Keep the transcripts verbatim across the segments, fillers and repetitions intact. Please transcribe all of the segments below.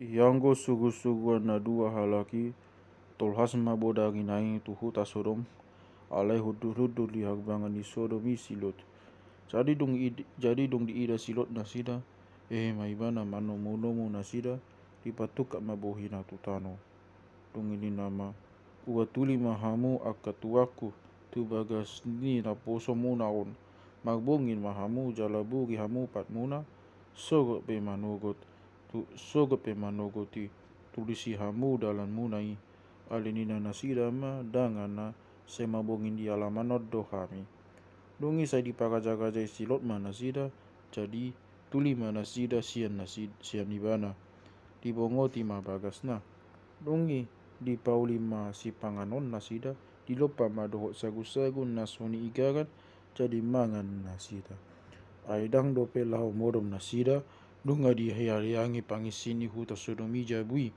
Ianggo sugusuguan na dua halak i, tolhas ma bodarina i tu huta Sodom, alai hundulhundul di harbangan ni Sodom i si Lot. Jadi dung, id, jadi dung diida si Lot nasida, hehe ma ibana manomunomu nasida, dipatungkap ma bohina tu tano. Dung i ninna ma, ua tuli ma hamu angka tuanku tu bagas ni naposomuna on. Marbongin ma hamu jala buri hamu patmuna, sogot pe manogot, tu, sogot pe manogot i, tulisi hamu dalanmuna i. Alai ninna nasida ma, ndang na, sai marbongin di alaman on do hami. Dung i sai diparajaraja i si Lot ma nasida, jadi tuli ma nasida sian nasi, sian ibana. Dibongoti ma bagasna. Dung i dipauli ma sipanganon nasida, dilompa ma dohot sagusagu na so niigaran, jadi mangan nasida. Ai ndang dope laho modom nasida, nunga dihaliangi pangisi ni huta Sodom i jabu i.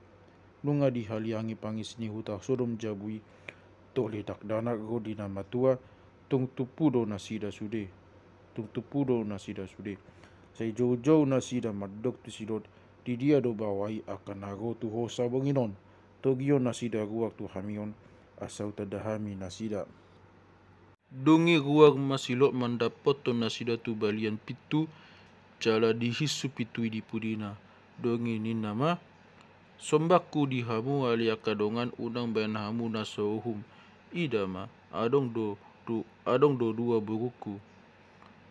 Nunga dihaliangi pangisi ni huta Sodom jabu i, tole dakdanak ro di na matua, tung tumpu do nasida sude. Tung tumpu do nasida sude. Sai joujou nasida mandok tu si Lot, di dia do baoa i angka na ro tu ho sabonginon? Togihon nasida ruar tu hami on, asa hutanda hami nasida. Dung i ruar ma si Lot mandapothon nasida tu balian pintu, jala dihinsu pintu i di pudina. Dung i ninna ma, sombangku di hamu ale angka dongan, unang baen hamu na so uhum. Ida ma, adong do, do, adong do dua borungku,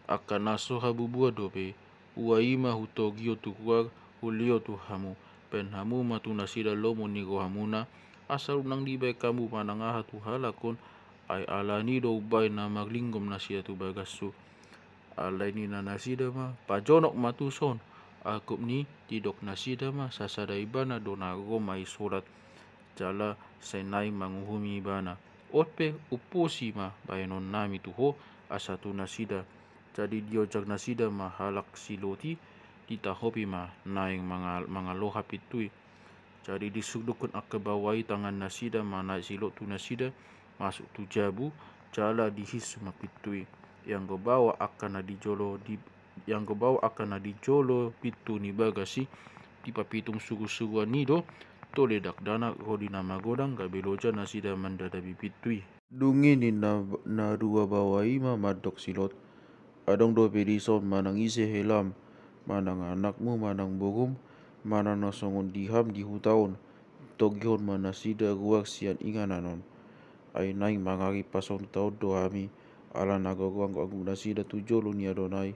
angka na so habubuan dope. Ua i ma hutogihon tu ruar, hulehon tu hamu. Baen hamu ma tu nasida lomo ni rohamuna, asal unang dibaen hamu manang aha tu halak on. Ai alani do umbahen na marlinggom nasida tu bagashu. Alai ninna nasida ma, pajonok ma tuson. Angkup ni i didok nasida ma, sasada ibana do na ro maisolat, jala sai naeng manguhumi ibana. On pe, umposi ma bahenonnami tu ho, asa tu nasida. Jadi dionjak nasida ma halak si Lot i, ditahopi ma naeng mangal-, mangaloha pintu i. Jadi disungdukkon angka baoa i tangan nasida, manaek si Lot tu nasida, masuk tu jabu, jala dihinsu ma pintu i. Ianggo baoa angka na di jolo di, ianggo baoa angka na di jolo pintu ni bagas i, dipapitung sugusuguan i do, tole dakdanak ro di na magodang, gabe loja nasida mandadabi pintu i. Dung i ninna na dua baoa i ma mandok si Lot, adong dope dison manang ise helam, manang anakmu, manang borum, manang na songon di ham di huta on, togihon ma nasida ruar sian inganan on. Ai naeng mangaripashon huta on do hami, ala na gogo anggup nasida tu jolo ni Adonai,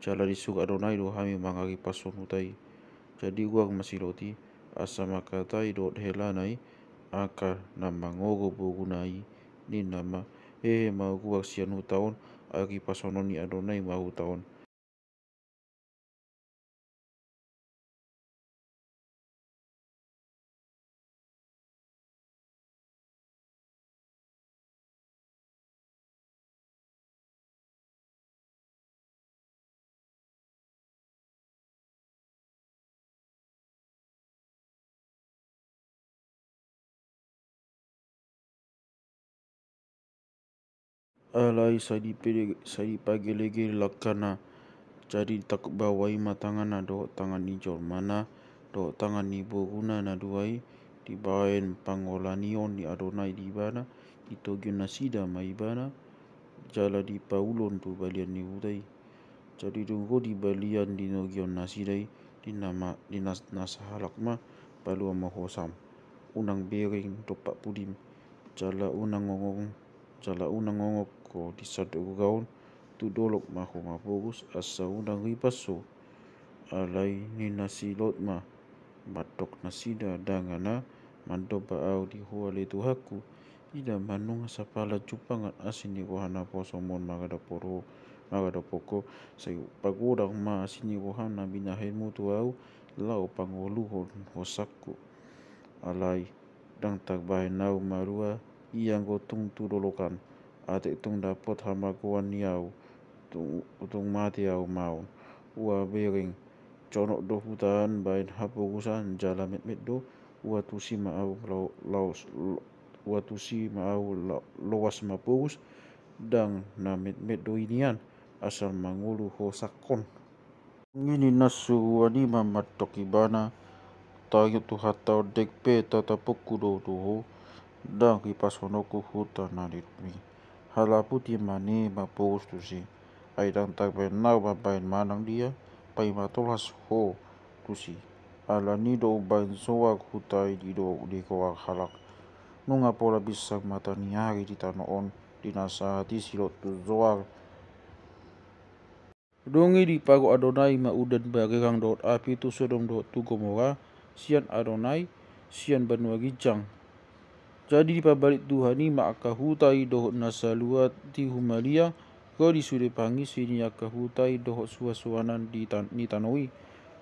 jala disuru Adonai do hami mangaripashon huta i. Jadi ruar ma si Lot i, asa mangkatai dohot helana i angka na mangoro boruna i, ninna ma, hehe ma ruar sian huta on, ai ripashonon ni Adonai ma huta on. Alai sai dipe-, sai dipagelegele langkana. Jadi ditangkup baoa i ma tanganna dohot tangan ni jolmana dohot tangan ni boruna na dua i, dibaen pangolanion ni Adonai di ibana, ditogihon nasida ma ibana, jala dipaulon tu balian ni huta i. Jadi dung ro di balian dinogion nasida i, ninna ma, ninna na sahalak ma, palua ma hosam, unang bereng dompak pudim, jala unang ngongong, jala unang ngongok ho di sandok ruga on, tu dolok ma ho maporus, asa unang ripas ho. Alai ninna si Lot ma, mandok nasida, ndang na mandomba ahu di ho ale Tuhanku. Ida ma nunga sapala jumpangan asi ni roha naposomon mangadophon ho, mangadophon ho, sai pagodang ma asi ni roham na binahenmu tu ahu, laho pangoluhon hosangku. Alai ndang tarbahen ahu marua, ianggo tung tu dolok an, atik tung dapot hamagoan ni ahu, tung, tung mate ahu maon. Ua bereng, jonok do huta an baen haporusan jala metmet do, ua tusi ma ahu lao-, laos, ua tusi ma ahu la-, loas maporus, ndang na metmet do i nian, asal mangolu hosangkon. Dung i ninna suruan i ma mandok ibana, Tangiang Tuhanta, ondeng pe tatapungku do tu ho, ndang hipasononku huta na nidokmi. Halaputi ma nian ma pogos tusi, ai ndang tarbahen ahu mambahen manang dia, paima tolhas ho tusi. Alani do umbahen Zoar huta i didok, digoar halak. Nunga pola binsang mata ni ari di tano on, di na sahat i si Lot tu Zoar. Dung i diparuk Adonai ma udan bariang dohot api tu Sodom dohot tu Gomora sian Adonai, sian banua ginjang. Jadi dipabalik Tuhan i ma angka huta i dohot na saluat i humaliang, ro di sude pangisi ni angka huta i dohot suansuanan di tan-, ni tano i.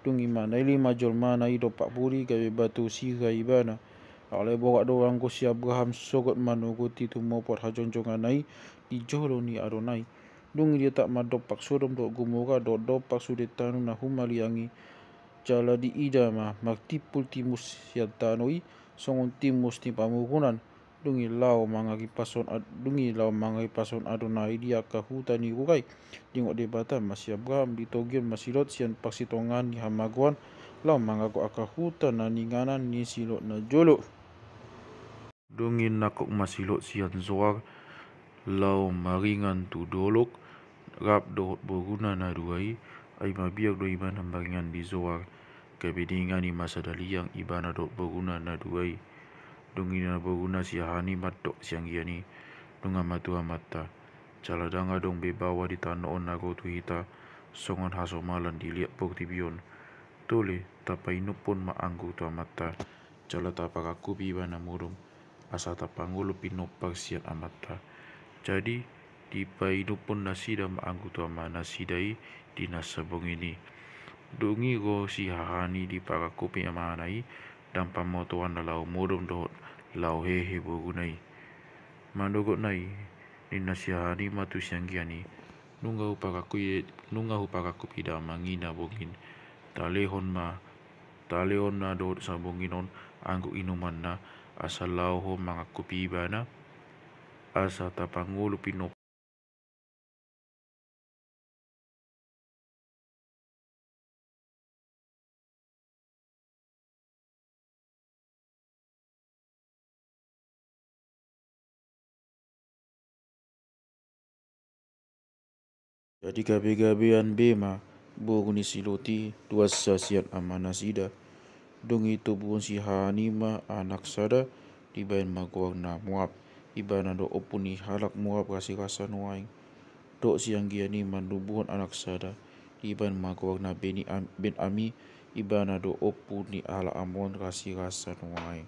Dung i ma naili ma jolmana i dompak pudi gabe batu sira ibana. Alai borat do anggo si Abraham sogot manogoti tumopot hajongjonganna i di jolo ni Adonai. Dung i diatap ma dompak Sodom dohot Gomora dohot dompak sude tano na humaliang i. Jala diida ma martimpul timus sian tano i, songon timus ni pamurunan. Dung i laho mangaripashon Ad-, dung i laho mangaripashon Adonai di angka huta ni rura i. Diingot Debata ma si Abraham, ditogion ma si Lot sian parsitongaan ni hamagoan, laho mangago angka huta na niinganan ni si Lot na jolo. Dung i nangkok ma si Lot sian Zoar, laho maringan tu dolok, rap dohot boruna na dua i, ai mabiar do ibana maringan di Zoar. Gabe diingani ma sada liang ibana dohot boruna na dua i. Dung i ninna boruna si hahan i mandok sianggian i: Nunga ma tutu, amanta. Jala ndang adong be baoa di tano on na ro tu hita, songon hasomalan di liat portibi on. Tole, tapainumhon ma anggur tu amanta, jala taparangkupi ibana modom, asa tapangolu pinompar sian amanta. Jadi, dipainumhon nasida ma anggur tu amanasida i di na sabongin i. Dung i ro si hahan i diparangkupi amana i, ndang pamotoan na laho modom dohot laho hehe boruna i. Manogot na i, ninna si hahan i ma tu sianggian i: Nunga huparangkupi, nunga huparangkupi damang i na bongin. Talehon ma, talehon na dohot sabongin on anggur inumanna, asa laho ho mangangkupi ibana, asa tapangolu pinompar. Jadi gabegabean be ma boru ni si Lot i, duansa sian amanasida. Dung i tubuhon si hahan i ma anak sada, dibahen ma goarna Moab, ibana do ompu ni halak Moab rasirasa nuaeng. Dohot sianggian i ma tubuhon anak sada, dibahen ma goarna Beni-, Am-, Ben-Ammi, ibana do ompu ni halak Amon rasirasa nuaeng.